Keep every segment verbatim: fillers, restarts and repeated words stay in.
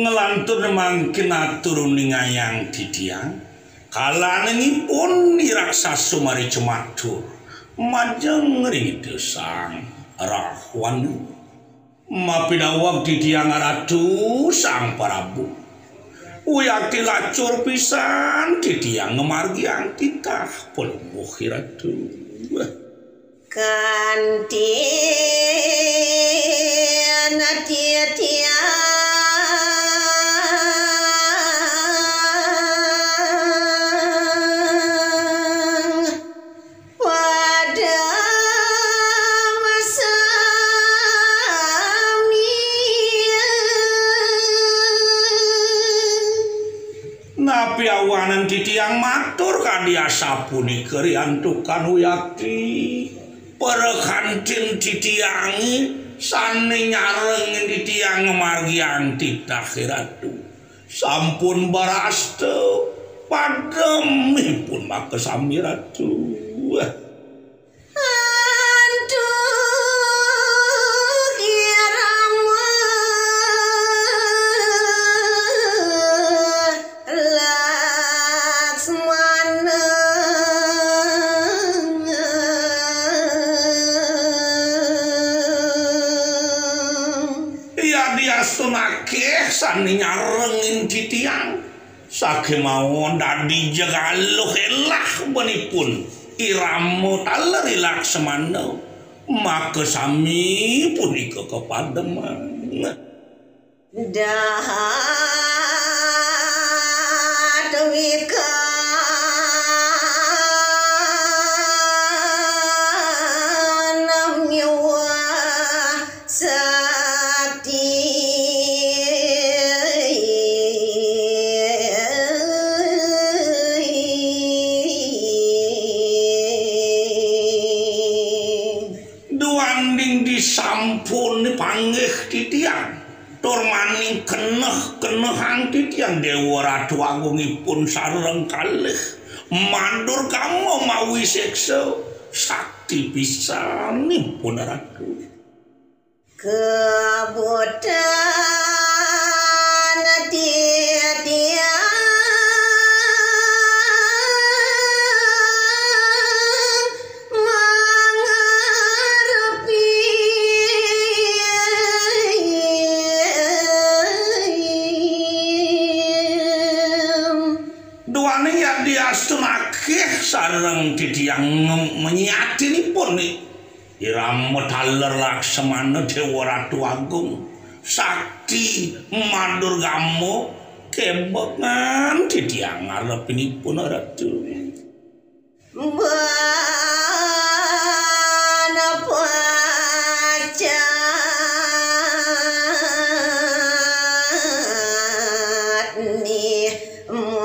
Ngelantur mangkin atur uningayang titiang, kalaningipun I Raksasa Marica matur, majeng ring Ida Sang Rahwana. Mapidaweg titiang Ratu Sang Prabu. Wiakti lacur pisan titiang ngamargiang titah Palungguh Ratu. Kanti titiang pada masami. Napi awanan titiang matur kadi asapunika riantukan wiakti? Para kantin titiange sane nyarengin titiang ngamargiang titah Ratu. Sampun barasta pademipun makasami Ratu. Antuk irama Laksmana. Yadiastun akeh sane nyarengin titiang, sakemawon dadi jegaluh elah benipun irama taler I Laksmana, makasami punika kapademan. Dahat wikan miwah sakti. Duaning disampun panggih titiang, tur maning keneh-kenehang titiang Dewa Ratu Agungipun sareng kalih madur kama mawi seksa sakti pisanipun Ratu. Kebutan titiang mangarepi. Duaning yadiastun akeh sareng titiang menyatinipun irama taler Laksmana Dewa Ratu Agung, sakti madurgama kebengan titiang ngarepinipun Ratu. Bana pacat ni magebut.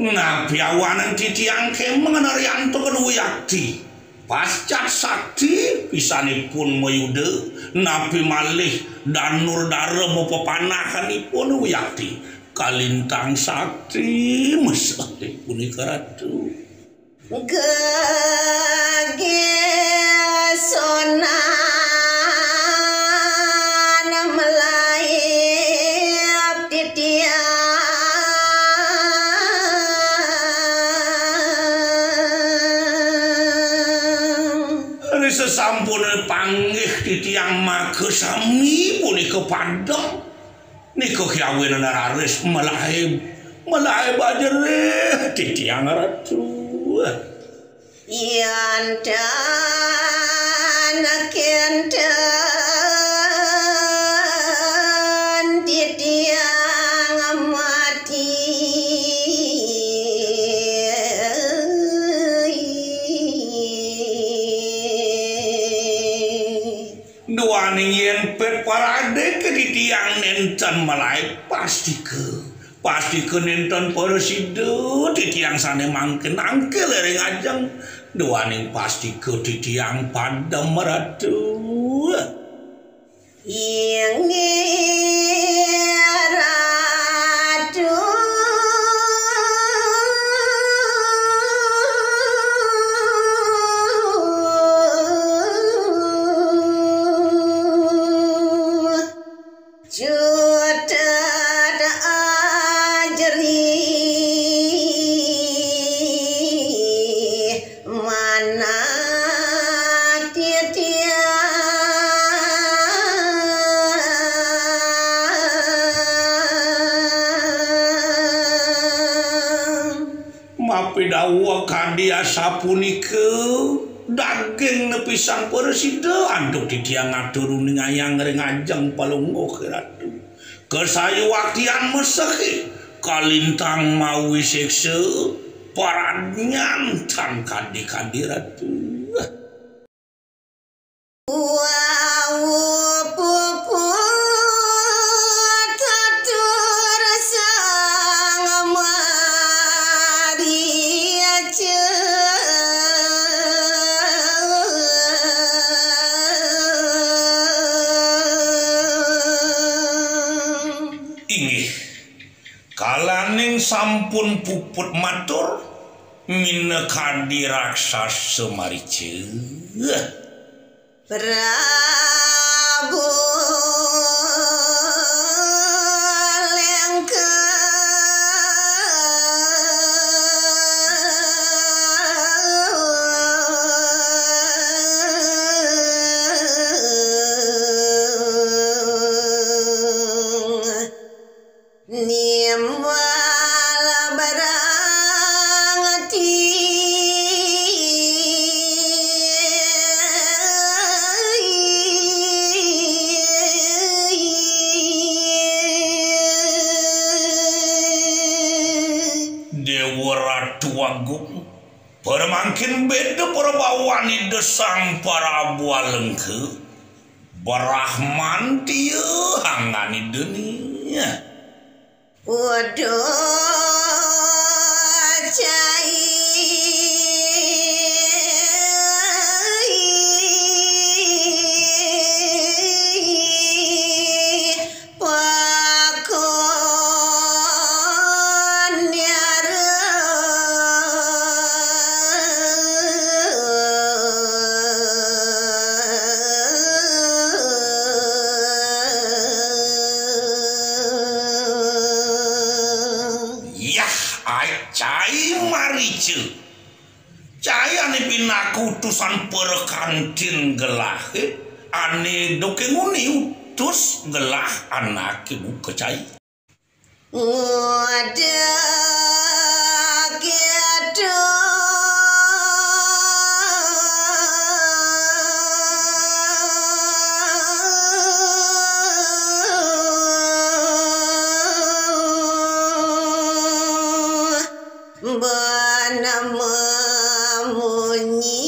Napi awanan titiang kemeng nariantukan wiakti? Pascat sakti pisanipun mayuda, napi malih danur dara mapapanahanipun wiakti kalintang sakti meseh punika Ratu. Gegesonan melaib titiang. Ri sesampune panggih titiang makasami punika padem. Nika kyawinana raris melaib, melaib ajerih titiang Ratu. Yan tan kenten titiang mati. Duaning yen pet parade ke titiang nenten melaib pastika. Pastika nenten prasida titiang sane mangkin angkil ring ajeng. Duaning pastika titiang padem Ratu. Inggih Ratu. Mapidawuh kadi asapunika, daging nepisang prasida antuk titiang atur uning ayang ring ajeng palungguh Ratu. Kasayuwaktian mesehi, kalintang mawi siksa, paradnyan tan kadi-kadi Ratu. Wau puput atur Sang Marica. Inggih, kalaning sampun puput matur, minakadi raksasa marica. Prabu Lengkeng. Nimbal barang ati. Déwa Ratu Agung, para mangkin béda para bawan Ida Sang Prabu Alengka, Brahmantiya angganidani. Waduh, cai. Pakon nyara. Yah, ai cai marica. Cai ané pinaka utusan perkantin gelahé, ané duké nguni utus gelah anaké buka cai. Ngudig kéto. Bana mamunyi.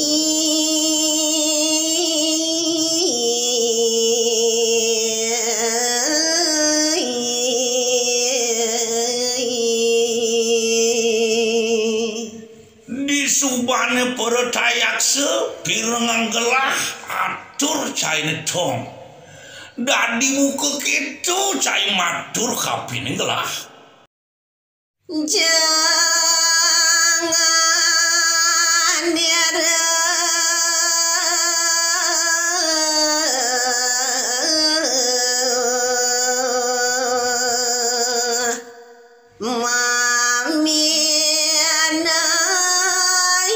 Disubané para tayaksa pirengang gelah atur cainé tong. Dadi buka kéto cai matur kapining gelah. Jangan nyerah. Mamian ai.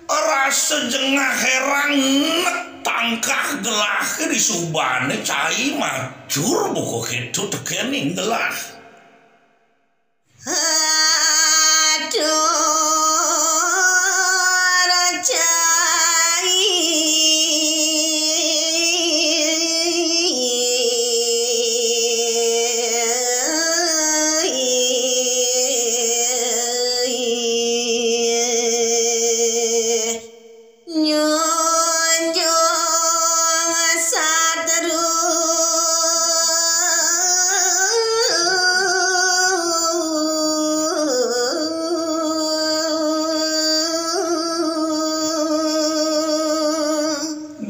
Rasa jengah hérang nek tangkah gelah disubané cai matur buka kéto tekéning gelah. Aduh, cai. Nyunjung sateru.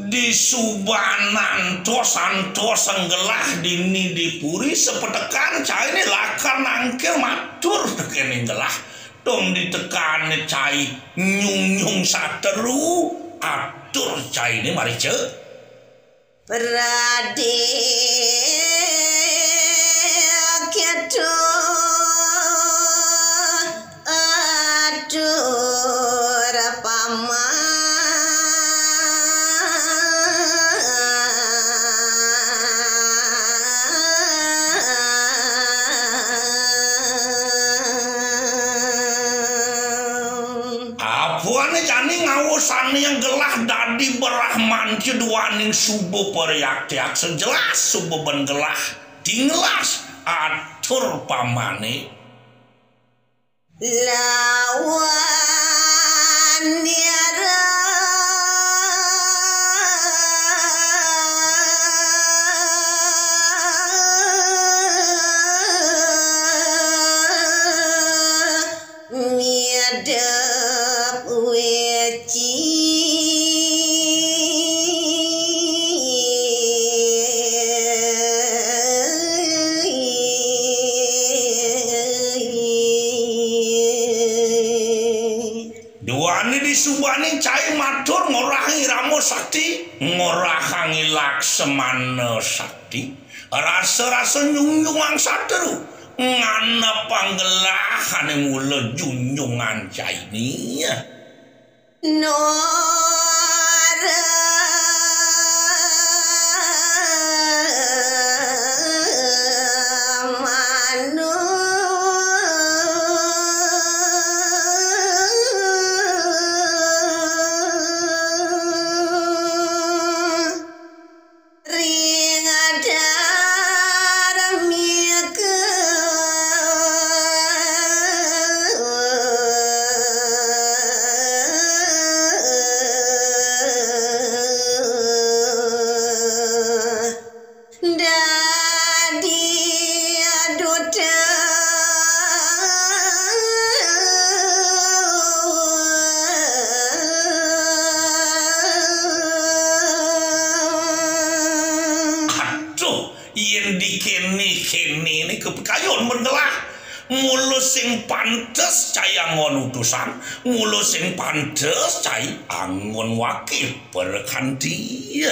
Disubanan antos-antos gelah dini di puri, sapetekan cainé lakar nangkil matur tekéning gelah. Dong ditekané cai nyunjung sateru, atur cainé marica. Pradé. Pane jani ngawusaning gelah dadi brahmanja duaning suba pariyaktiak sejelas suba ben gelah dinglas atur pamane. Lawan yara miadep weci. Duane disubaning cai matur ngorahang irama sakti, ngorahang laksamana sakti, rasa-rasa nyunjungang satru, nganepang gelah ane mula junjungan caine. Nora manu ring darmika. Dadi duta. Aduh, yen dikene-kene ne kepekayun ben gelah. Mula sing pantes cai anggon utusan, mula sing pantes cai anggon wakil perkanti.